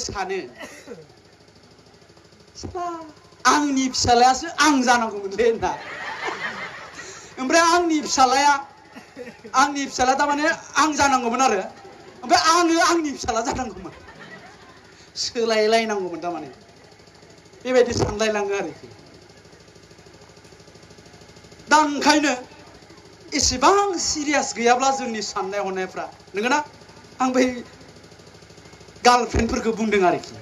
सानो आंनि फिसालायासो आं जानांगौमोनलै होनना ओमफ्राय आंनि फिसालाया थारमाने आं जानांगौमोन आरो ओमफ्राय आङो आंनि फिसाला जानांगौमोन सोलायलायनांगौमोन थारमाने बेबायदि सानलायलाङो आरोखि दा ओंखायनो एसेबां सिरियास गैयाब्ला जोंनि साननाय हनायफ्रा नंगौना आं बै गार्लफ्रेन्डफोरखौ बुंदों आरोखि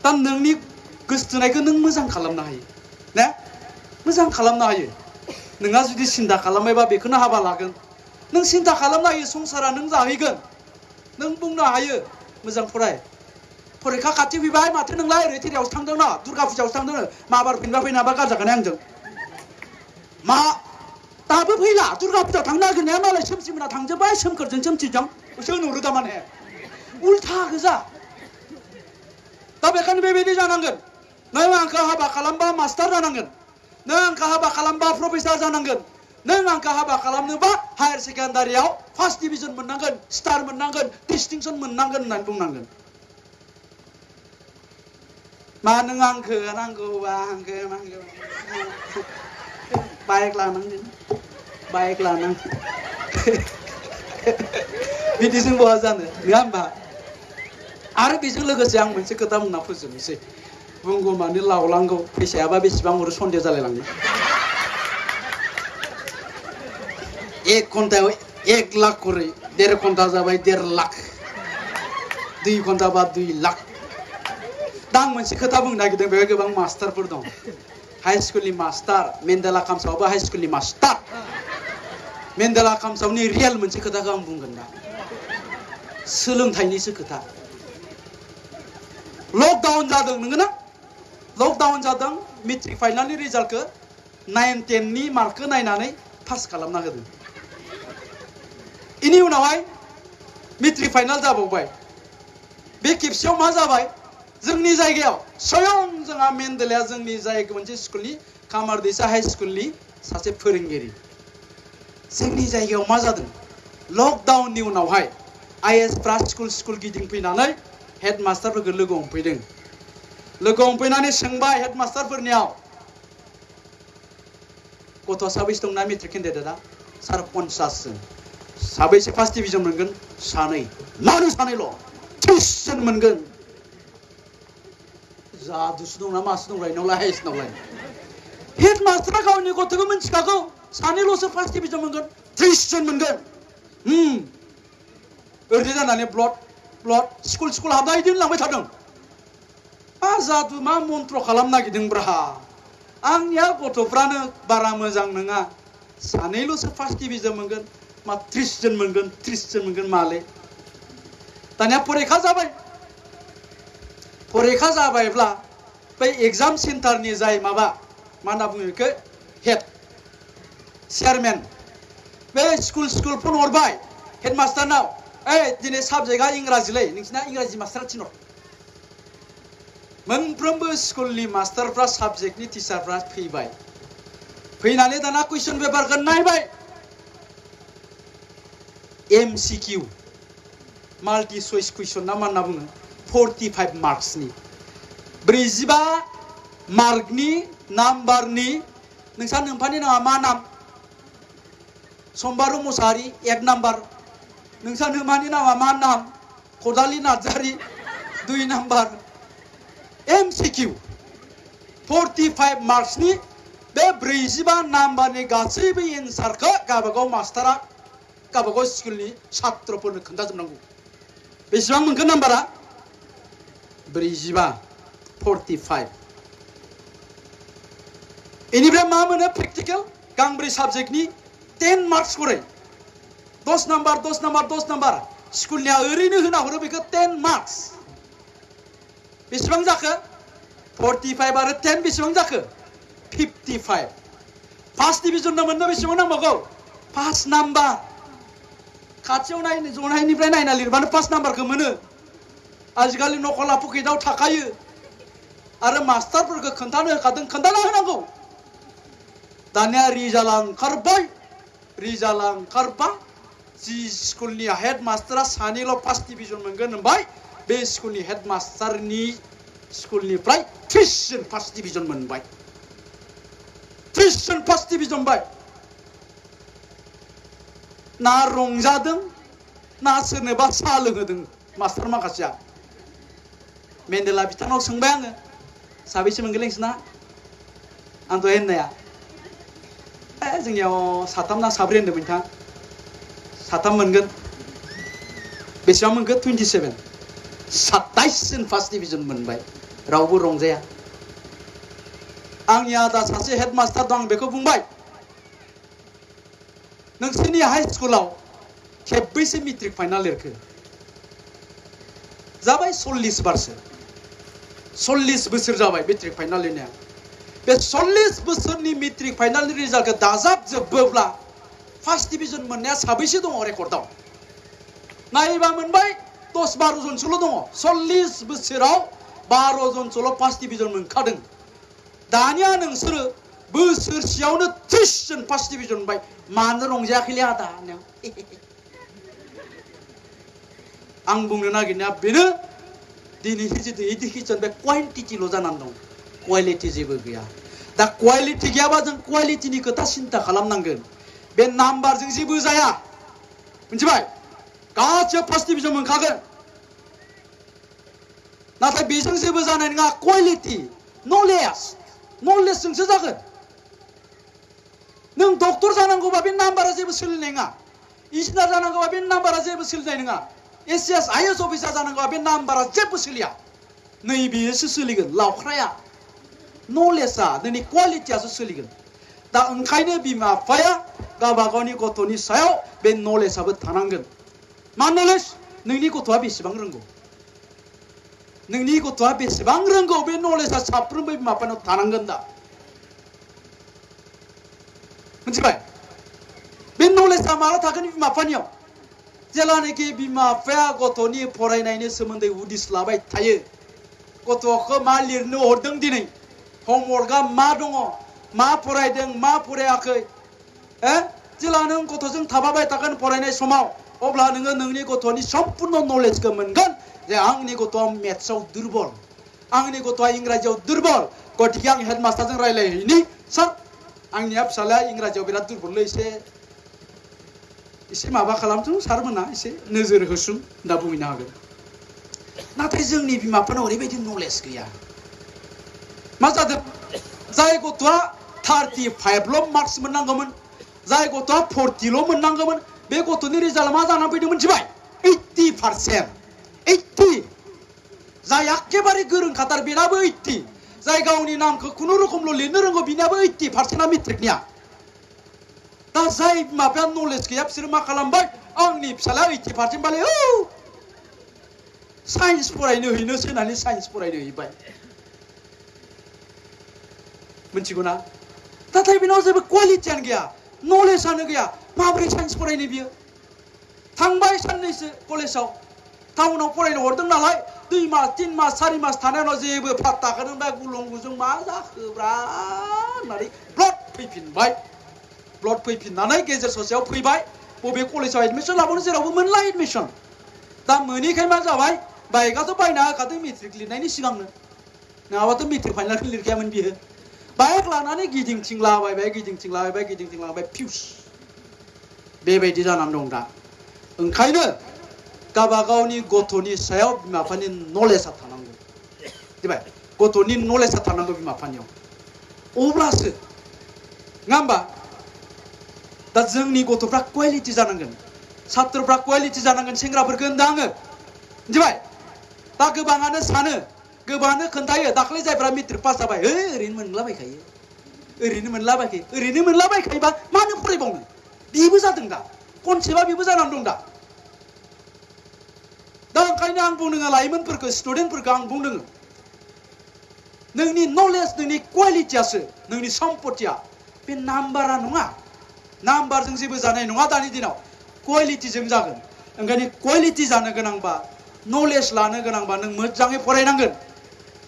दा नोंनि गोसोथोनायखौ नों मोजां खालामनो हायो ना मोजां खालामनो हायो नोंहा जुदि सिन्था खालामबायबा बेखौनो हाबा लागोन नों सिन्था खालामनो हायो संसारा नों जाहैगोन नों बुंनो हायो मोजां फराय फरिखा खाथि फैबाय माथो नोंलाय ओरै थेरियावसो थांदों ना दुर्गा फुजायावसो थांदों माबार फिनबा फैनाबा गारजागोन आंजों मा दाबो फैला दुर्गा फुजायाव थांनो नागिरनाया मालाय सोमसिमोना थांजोब्बाय सोमखोरजों सोमसिजों सोंहरो थारमाने उल्था गोजा दा बेखायनो बेबायदि जानांगोन नों आंखौ हाबा खालामबा मास्टार जानांगोन नों आंखौ हाबा खालामबा प्रफेसार जानांगोन नों आंखौ हाबा खालामनोबा हायार सेकेन्डारियाव फार्स्ट डिभिजन मोननांगोन स्टार मोननांगोन डिस्टिंसन मोननांगोन होननानै बुंनांगोन मा नों आंखौ नांगौबा आंखौ नांगौ बाइक लानांगोन बिदिजों बहा जानो नङा होमबा आरो बेजों लोगोसे आं मोनसे खोथा बुंना फोजोबनोसै बुंगौ माने लावलांगौ फैसायाबा बेसेबां हरो सन्देह जालायलाङो 1 घन्टायाव 1 लाख करै 1.5 घन्टा जाबाय 1.5 लाख 2 घन्टाबा 2 लाख दा आं मोनसे खोथा बुंनो नागिरदों बेवहाय गोबां मास्टारफोर दं हाई स्कुलनि मास्टार मेन्डेला काम्सआवबो हाई स्कुलनि मास्टार मेन्डेला काम्सआवनि रियेल मोनसे खोथाखौ आं बुंगोन दा सोलोंथाइनिसो खोथा लकडाउन जादों नंगौना लकडाउन जादों मेट्रिक फाइनालनि रिजाल्टखौ 9, 10 नि मार्कखौ नायनानै पास खालामना होदों इनि उनावहाय मेट्रिक फाइनाल जाबावबाय बे खेबसेयाव मा जाबाय जोंनि जायगायाव स्वयं जोंहा मेन्डेलाया जोंनि जायगा मोनसे स्कुलनि कामारदैसा हाई स्कुलनि सासे फोरोंगिरि जोंनि जायगायाव मा जादों लकडाउननि उनावहाय आइएसफ्रा स्कुल गिदिंफैनानै हेडमास्टारफोरखौ लोगो हमफैनानै सोंबाय हेडमास्टारफोरनियाव गथ' साबैसे दंना मेट्रिक केन्डिडेटआ सार 50 जन साबैसे फार्स्ट डिभिजन मोनगोन सानै मानो सानैल' 30 जन मोनगोन जादुसो दंना मासो दंलाय नंलाय हाइस्टनावलाय हेडमास्टारा गावनि गथ'खौ मिन्थिखागौ सानैल'सो फार्स्ट डिभिजन मोनगोन 30 जन मोनगोन ओरैनो जानानै ब्लड स्कुल हाबना इदिनो लांबाय थादों मा जादु मा मन्त्र खालामनो नागिरदोंब्रा आंनिया गथ'फ्रानो बारा मोजां नङा सानैल'सो फार्स्ट डिभिजन मोनगोन मा 30 जन मोनगोन माले दानिया फरिखा जाबायब्ला बै एग्जाम सेन्टारनि जाय माबा मा होनना बुङो बेखौ हेड चेयारमेन बे स्कुल फन हरबाय हेडमास्टारनाव दिनै साबजेक्टआ इंराजिलै नोंसिना इंराजि मास्टार थिनहर मोनफ्रोमबो स्कुलनि मास्टारफ्रा साबजेक्टनि टिचारफ्रा फैबाय फैनानै दाना कुइसन पेपारखौ नायबाय एमसिकिउ माल्टि चइस कुइसन ना मा होनना बुङो 45 मार्क्सनि 45 मार्कनि नाम्बारनि नोंसा नोम्फानि नामा मा नाम सम्बारु मुसाहारि 1 नाम्बार नोंसा नोम्फानि नामा मा नाम खदालि नार्जारि 2 नाम्बार एमसिकिउ 45 मार्क्सनि बे 45 नाम्बारनि गासैबो एन्सारखौ गावबागाव मास्टारा गावबागाव स्कुलनि छात्रफोरनो खोन्थाजोबनांगौ बेसेबां मोनखो नाम्बारा 45 इनिफ्राय मा मोनो प्रेक्टिकेल गांब्रै साबजेक्टनि 10 मार्क्स करै 10 नाम्बार स्कुलनिया ओरैनो होना हरो बेखौ 10 मार्क्स बेसेबां जाखो 45 आरो 10 बेसेबां जाखो 55 फार्स्ट डिभिजन मोननो बेसेबां नांबावगौ 5 नाम्बार खाथियाव नायनो जनायनिफ्राय नायना लिरबानो 5 नाम्बारखौ मोनो आजिखालि नकला पकेटाव थाखायो आरो मास्टारफोरखौ खोन्थानो होखादों खोन्थाना होनांगौ दानिया रिजाल्टआ ओंखारबा जि स्कुलनि हेड मास्टारा सानैल' फार्स्ट डिभिजन मोनगोन होनबाय बे स्कुलनि हेडमास्टारनि स्कुलनिफ्राय 30 जन फार्स्ट डिभिजन मोनबाय 30 जन फार्स्ट डिभिजन बाय ना रंजादों ना सोरनोबा साहा लोंहोदों मास्टार माखासेया मेन्डेला बिथांनाव सोंबाय आङो साबैसे मोनगोन नोंसिना आं दहाय होननाया जोंनियाव साथाम ना साब्रै होनदोंमोन नोंथां साथाम मोनगोन बेसेबां मोनगोन 27 27 जन फार्स्ट डिभिजन मोनबाय रावबो रंजाया आंनि आदा सासे हेडमास्टार दं बेखौ बुंबाय नोंसोरनि हाई स्कुलाव खेबबैसो मेट्रिक फाइनाल लिरखो जाबाय 40 बारसो 40 बोसोर जाबाय मेट्रिक फाइनाल लिरनाया बे 40 बोसोरनि मेट्रिक फाइनालनि रिजाल्टखौ दाजाबजोबोब्ला फार्स्ट डिभिजन मोननाया साबैसे दङ रेकर्डआव नायबा मोनबाय 10-12 जनसोल' दङ 40 बोसोराव 12 जनसोल' फार्स्ट डिभिजन मोनखादों दानिया नोंसोरो बोसोरसेयावनो 30 जन फार्स्ट डिभिजन मोनबाय मानो रंजायाखैलै आदा आं बुंनो नागिरनाया बेनो दिनैनि जितु इडुकेसन बे क्वान्टिटिल' जानानै दं क्वालिटि जेबो गैया दा क्वालिटि गैयाबा जों क्वालिटिनि खोथा सिन्था खालामनांगोन बे नाम्बारजों जेबो जाया मिथिबाय गासिबो फार्स्ट डिभिजन मोनखागोन नाथाय बेजों जेबो जानाय नङा क्वालिटि नलेजजोंसो जागोन नों डक्टर जानांगौबा बे नाम्बारा जेबो सोलिनाय नङा इन्जिनियार जानांगौबा बे नाम्बारा जेबो सोलिनाय नङा एसिएस आइएस अफिसार जानांगौबा बे नाम्बारा जेबो सोलिया नैबेसो सोलिगोन लावख्राया नलेजआ नोंनि क्वालिटियासो सोलिगोन दा ओंखायनो बिमा बिफाया गावबा गावनि गथ'नि सायाव बे नलेजआबो थानांगोन मा नलेज नोंनि गथ'आ बेसेबां रोंगौ नोंनि गथ'आ बेसेबां रोंगौ बे नलेजआ साफ्रोमबो बिमा बिफानाव थानांगोन दा मिथिबाय बे नलेजआ माला थागोन बिमा बिफानियाव जेलानाखि बिमा बिफाया गथ'नि फरायनायनि सोमोन्दै उदिस लाबाय थायो गथ'खौ मा लिरनो हरदों दिनै होमवर्कआ मा दङ मा फरायदों मा फरायाखै जेला नों गथ'जों थाबाय थागोन फरायनाय समाव अब्ला नोङो नोंनि गथ'नि सम्पूर्ण नलेजखौ मोनगोन जे आंनि गथ'आ मेथ्सआव दुर्बल आंनि गथ'आ इंराजियाव दुर्बल गतिके आं हेडमास्टारजों रायलायहैनि सार आंनिया फिसालाया इंराजियाव बिराद दुर्बललै एसे माबा खालामथों सारमोना एसे नोजोर होसुं दा बुंहैनो हागोन नाथाय जोंनि बिमा बिफानाव ओरैबायदि नलेज गैया मा जादों जाय गथ'आ 35ल' मार्क्स मोननांगौमोन जाय गथ'आ 40ल' मोननांगौमोन बे गथ'नि रिजाल्टआ मा जानानै फैदों मिथिबाय 80% 80 जाय एखेबारे गोरोंखाथार बेनाबो 80 जाय गावनि नामखौ खुनु रोखोमल' लिरनो रोंगौ बिनाबो 80%आ मेट्रिकनिया दा जाय बिमा बिफाया नलेज गैया बिसोरो मा खालामबाय आंनि फिसालाया 80% बालाय साइन्स फरायनो हैनोसै होननानै साइन्स फरायनो हैबाय मिथिगौ ना नाथाय बेनाव जेबो क्वालिटियानो गैया नलेजआनो गैया माबोरै साइन्स फरायनो बियो थांबाय साननैसो कलेजाव टाउनाव फरायनो हरदों नालाय 2 मास 3 मास 4 मास थानाय उनाव जेबो फात्ताखौनो होनबाय गुलं गुजुं मा जाखोब्रा होननानै ब्लड फैफिननानै गेजेर ससेयाव फैबाय बबे कलेजाव एडमिसन लाबावनो जेरावबो मोनला एडमिसन दा मोनैखाय मा जाबाय बाइकआथ' बायना होखादों मेट्रिक लिरनायनि सिगांनो नङाबाथ' मेट्रिक फाइनालखौ लिरखायामोन बियो बाइक लानानै गिदिंथिंलाबाय फिउस बेबायदि जानानै दं दा ओंखायनो गावबा गावनि गथ'नि सायाव बिमा बिफानि नलेजआ थानांगौ मिथिबाय गथ'नि नलेजआ थानांगौ बिमा बिफानियाव अब्लासो नङा होमबा दा जोंनि गथ'फ्रा क्वालिटि जानांगोन छात्रफ्रा क्वालिटि जानांगोन सेंग्राफोरखौ होनदों आङो मिथिबाय दा गोबाङानो सानो गोबाङानो खोन्थायो दाख्लै जायफ्रा मेट्रिक पास जाबाय ओरैनो मोनलाबायखायोबा मानो फरायबावनो बेबो जादों दा कनसेप्टआ बेबो जानानै दं दा ओंखायनो आं बुंदों लाइमोनफोरखौ स्टुडेन्टफोरखौ आं बुंदों नोंनि नलेज नोंनि क्वालिटियासो नोंनि सम्पतिया बे नाम्बारा नङा नाम्बारजों जेबो जानाय नङा दानि दिनाव क्वालिटिजों जागोन ओंखायनो क्वालिटि जानो गोनांबा नलेज लानो गोनांबा नों मोजाङै फरायनांगोन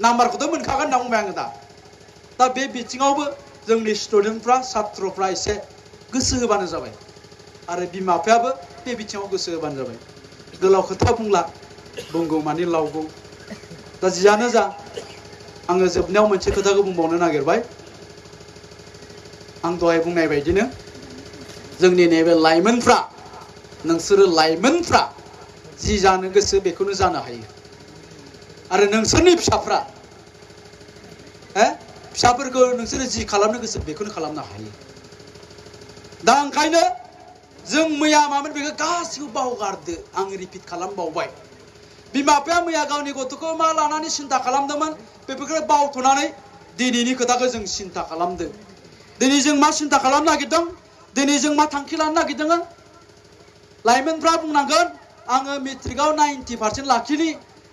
नाम्बारखौथ' मोनखागोन होनना बुंबाय आङो दा बे बिथिङावबो जोंनि स्टुडेन्टफ्रा छात्रफ्रा एसे गोसो होबानो जाबाय आरो बिमा बिफायाबो बे बिथिङाव गोसो होबानो जाबाय गोलाव खोथा बुंला बुंगौ मानि लावगौ दा जियानो जा आङो जोबनायाव मोनसे खोथाखौ बुंबावनो नागिरबाय आं दहाय बुंनाय बायदिनो जोंनि नैबे लाइमोनफ्रा नोंसोरो लाइमोनफ्रा जि जानो गोसो बेखौनो जानो हायो आरो नोंसोरनि फिसाफ्रा फिसाफोरखौ नोंसोरो जि खालामनो गोसो बेखौनो खालामनो हायो दा ओंखायनो जों मैया मामोन बेखौ गासिबो बावगारदो आं रिपिट खालामबावबाय बिमा बिफाया मैया गावनि गथ'खौ मा लानानै सिन्था खालामदोंमोन बेफोरखौ बावथ'नानै दिनैनि खोथाखौ जों सिन्था खालामदो दिनै जों मा सिन्था खालामनो नागिरदों दिनै जों मा थांखि लानो नागिरदों लाइमोनफ्रा बुंनांगोन आङो मेट्रिकआव 90% लाखिनि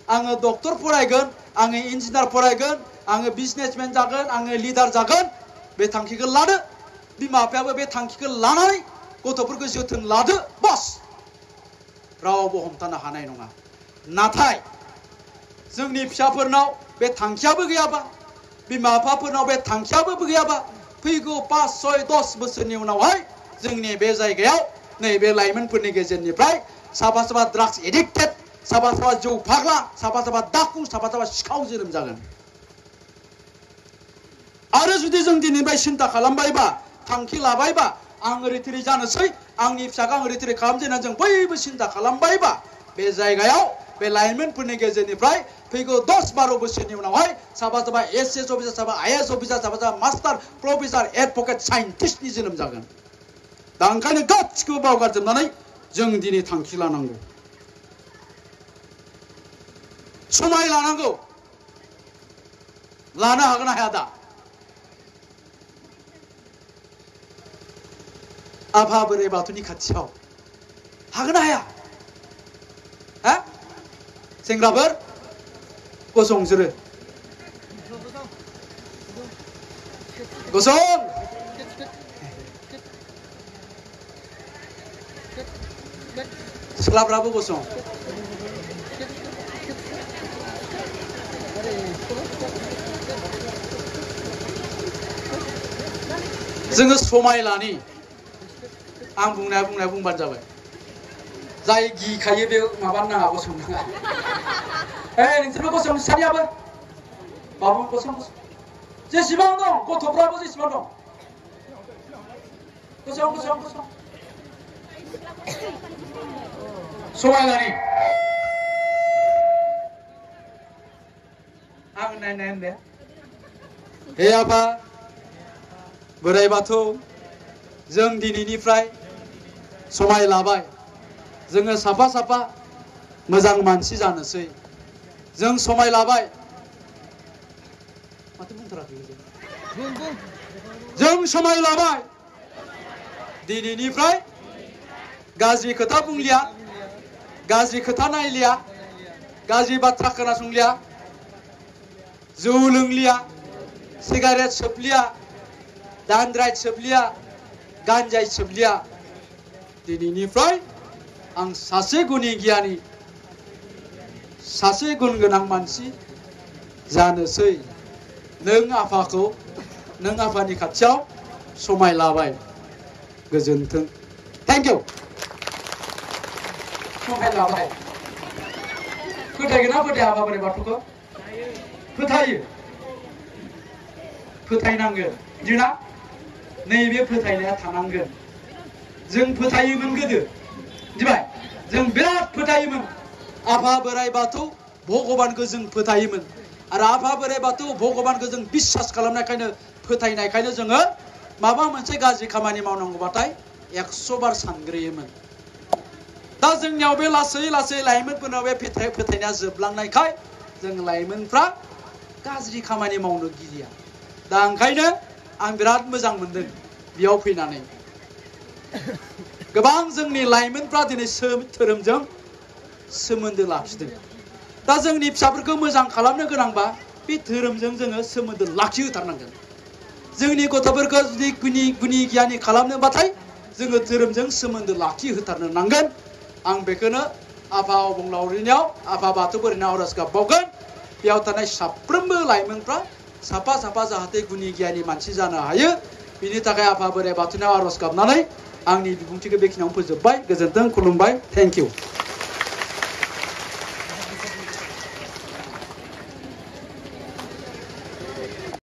आङो डक्टर फरायगोन आङो इन्जिनियार फरायगोन आङो बिजनेसमेन जागोन आङो लिडार जागोन बे थांखिखौ लादो बिमा बिफायाबो बे थांखिखौ लानानै गथ'फोरखौ जोथोन लादो बस रावबो हमथानो हानाय नङा नाथाय जोंनि फिसाफोरनाव बे थांखियाबो गैयाबा बिमा बिफाफोरनाव बे थांखियाबो गैयाबा फैगौ 5, 6, 10 बोसोरनि उनावहाय जोंनि बे जायगायाव नैबे लाइमोनफोरनि गेजेरनिफ्राय साफा साफा ड्राग्स एडिक्टेड साफा साफा जौ फाग्ला साफा साफा दाखु साफा साफा सिखाव जोनोम जागोन आरो जुदि जों दिनैनिफ्राय सिन्था खालामबायबा थांखि लाबायबा आं ओरै थोरै जानोसै आंनि फिसाखौ आं ओरै थोरै खालामसै होननानै जों बयबो सिन्था खालामबायबा बे जायगायाव बे लाइमोनफोरनि गेजेरनिफ्राय फैगौ 10-12 बोसोरनि उनावहाय साफा साफा एसएस अफिसार साफा आईएएस अफिसार साफा साफा मास्टार प्रफेसर एडभकेट साइन्टिस्टनि जोनोम जागोन दा ओंखायनो गासिखौबो बावगारजोबनानै जों दिनै थांखि लानांगौ समाय लानांगौ लानो हागोन ना हाया दा आफा बोराइ बाथौनि खाथियाव हागोन ना हाया सेंग्राफोर गसं नोंसोरो गसं सिख्लाफ्राबो गसं जोङो समाय लानि आं बुंबानो जाबाय जाय गिखायो बे माबानो नाङा गसंनाङा नोंसोरबो गसं सारियाबो बाबु गसं जेसेबां दं गथ'फ्राबो जेसेबां दं गसं समाय लानि आं नायनाय होनदे हे आफा बोराइ बाथौ जों दिनैनिफ्राय समाय लाबाय जोङो साफा साफा मोजां मानसि जानोसै जों समाय लाबाय माथो बुंथाराखै जों समाय लाबाय दिनैनिफ्राय गाज्रि खोथा बुंलिया गाज्रि खोथा नायलिया गाज्रि बाथ्रा खोनासंलिया जौ लोंलिया सिगारेट सोबलिया दानद्राय सोबलिया गानजाय सोबलिया दिनैनिफ्राय आं सासे गुनि गियानि सासे गुन गोनां मानसि जानोसै नों आफानि खाथियाव समाय लाबाय गोजोन्थों थेंक इउ समाय लाबाय फोथायगोन ना फोथाया आफा बोराइ बाथौखौ फोथायो फोथायनांगोन जोंना नैबे फोथायनाया थानांगोन जों फोथायोमोन गोदो मिथिबाय जों बिराद फोथायोमोन आफा बोराइ बाथौ भगबानखौ जों फोथायोमोन आरो आफा बोराइ बाथौ भगबानखौ जों बिश्वास खालामनायखायनो फोथायनायखायनो जोङो माबा मोनसे गाज्रि खामानि मावनांगौबाथाय 100 बार सानग्रोयोमोन दा जोंनियाव बे लासै लासै लाइमोनफोरनाव बे फोथायनाया जोबलांनायखाय जों लाइमोनफ्रा गाज्रि खामानि मावनो गिलिया दा ओंखायनो आं बिराद मोजां मोनदों बेयाव फैनानै गोबां जोंनि लाइमोनफ्रा दिनै धोरोमजों सोमोन्दो लाखिदों दा जोंनि फिसाफोरखौ मोजां खालामनो गोनांबा बे धोरोमजों जोङो सोमोन्दो लाखिहोथारनांगोन जोंनि गथ'फोरखौ जुदि गुनि गियानि खालामनोबाथाय जोङो धोरोमजों सोमोन्दो लाखिहोथारनो नांगोन आं बेखौनो आफा अबंलावरिनियाव आफा बाथौ बोराइनाव आरज गाबबावगोन बेयाव थानाय साफ्रोमबो लाइमोनफ्रा साफा साफा जाहाथे गुनि गियानि मानसि जानो हायो बिनि थाखाय आफा बोराइ बाथौनाव आरज गाबनानै आंनि बिबुंथिखौ बेखिनियावनो फोजोबबाय गोजोन्थों खुलुमबाय थेंक इउ